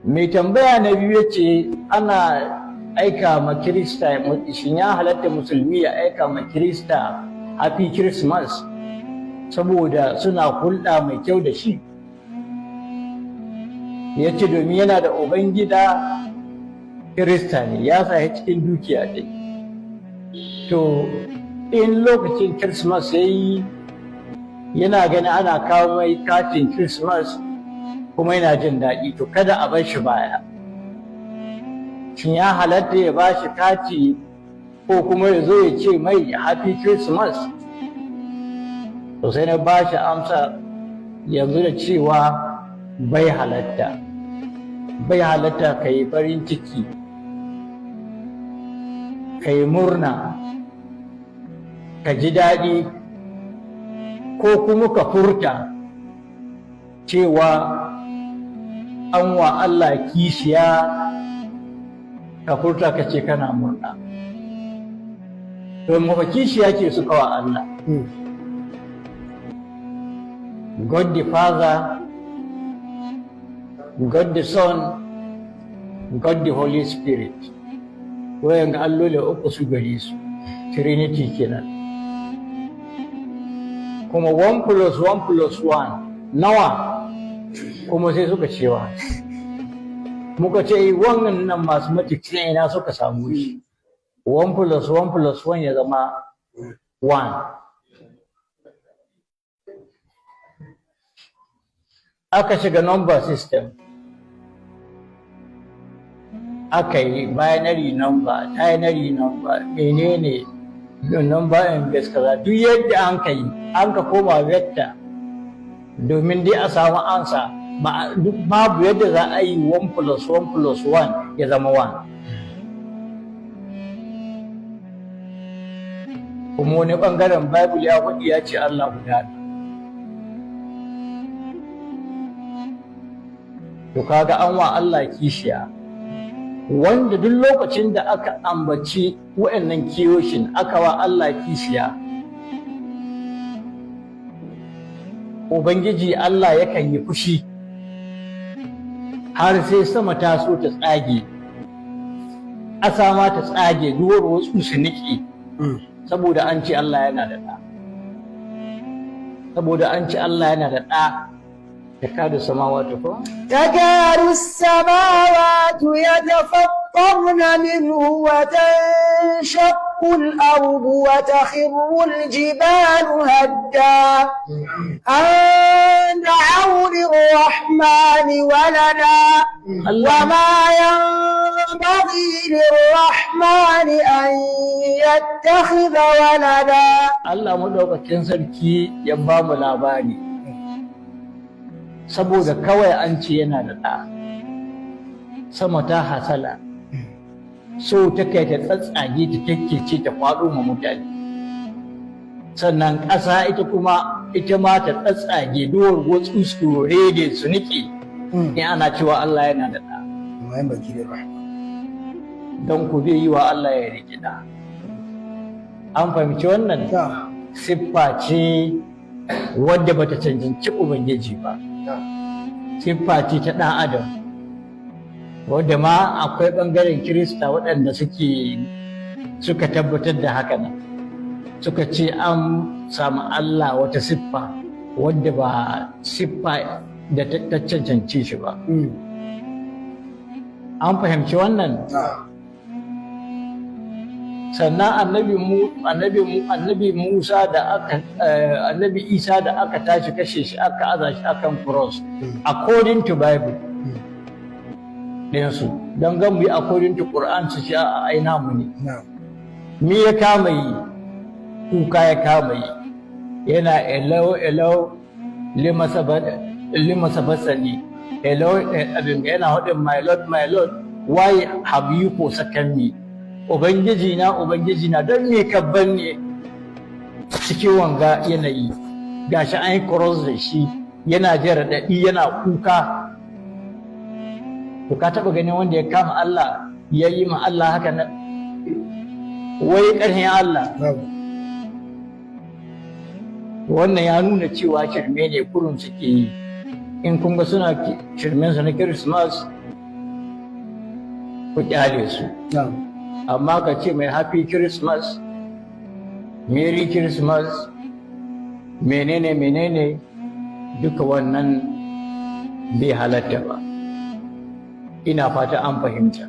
Mai tambaya na biyu ce, ana aika ma Kirista, shin ya halatta musulmi ya aika ma Kirista "Happy Christmas" saboda suna hulɗa mai kyau da shi? Ya ce domin yana da ubangida Kirista ne, ya sa cikin dukiya ɗai. To, in lokacin Christmas ya yi, yana gani ana kawo mai katin Christmas kuma yana jin daɗi, to kada a bar shi baya. Shin ya halatta ya ba shi kati ko kuma ya zo ya ce mai "Happy Christmas"? To, sai na ba shi amsa yanzu da cewa bai halatta. Bai halatta ka yi farin ciki, ka yi murna, ka ji daɗi, ko kuma ka furta cewa an wa Allah kishiya, ka furta ka ce kana murna. Domin ba kishiya ce suka wa Allah. God the Father, God the Son, God the Holy Spirit. Wayan ga alloli uku su gari su, Trinity kenan. Kuma 1 plus 1 plus 1 nawa? Kuma sai suka cewa. Muka ce wannan nan mathematics ne, ina suka samu shi? 1 plus 1 plus 1 ya zama 1. Aka shiga number system, aka yi binary number, ternary number, menene, number in base kaza, duk yadda an ka yi, an ka koma vector domin dai a samu ansa. Duk babu yadda za a yi 1 plus 1 plus 1 ya zama 1. Kuma wani ɓangaren Bible ya faɗi, ya ce Allah guda ne. To, kaga an wa Allah kishiya, wanda duk lokacin da aka ambaci wa'annan kiyoshin, aka wa Allah kishiya, Ubangiji Allah yakan yi fushi har sai sama ta so ta tsage, ƙasa ma ta tsage, duwar wasu su niƙe, saboda an ce Allah yana da ɗa. Saboda an ce Allah yana da ɗa. تكاد السماوات تكاد السماوات يتفطرن منه وتنشق الأرض وتخر الجبال هدا أن دعوا للرحمن ولدا وما ينبغي للرحمن أن يتخذ ولدا. Allah maɗaukakin sarki ya ba mu labari, saboda kawai an ce yana da ɗa, sama ta hasala, so ta kai ta tsatsage, ta kyakkece, ta faɗo ma mutane. Sannan ƙasa ita kuma, ita ma ta tsatsage, duwar wasu su rede, su niƙe, in ana cewa Allah yana da ɗa. Don ku bai yi wa Allah ya riƙi ɗa. An fahimci wannan? Siffa ce wadda bata cancanci Ubangiji ba, siffa ce ta ɗan adam, wadda ma akwai ɓangaren Kirista waɗanda suka tabbatar da haka nan, suka ce an samu Allah wata siffa wadda ba siffa da ta cancanci shi ba. An fahimci wannan? Sannan annabi Musa da aka annabi Isa da aka tashi kashe shi, aka aza shi akan cross, according to Bible ɗinsu, don gan mu yi according to Quran su ce a aina mu ne. Me ya kama yi? Kuka ya kama yi, yana "Eloi, Eloi, lima sabaqtani?" Eloi, abin yana hudin "My Lord, my Lord, why have you forsaken me?" Ubangiji na, Ubangiji na, don me ka bar ni cikin wanga yanayi? Gashi an yi cross da shi, yana jin raɗaɗi, yana kuka. To, ka taɓa ganin wanda ya kama Allah ya yi ma Allah haka nan, wai ƙarfin Allah? Wannan ya nuna cewa shirme ne kurun suke yi. In kun ga suna shirmen su na Christmas, Ku kyale su. Amma ka ce mai "Happy Christmas", "Merry Christmas", menene menene, duka wannan bai halatta ba. Ina fata an fahimta.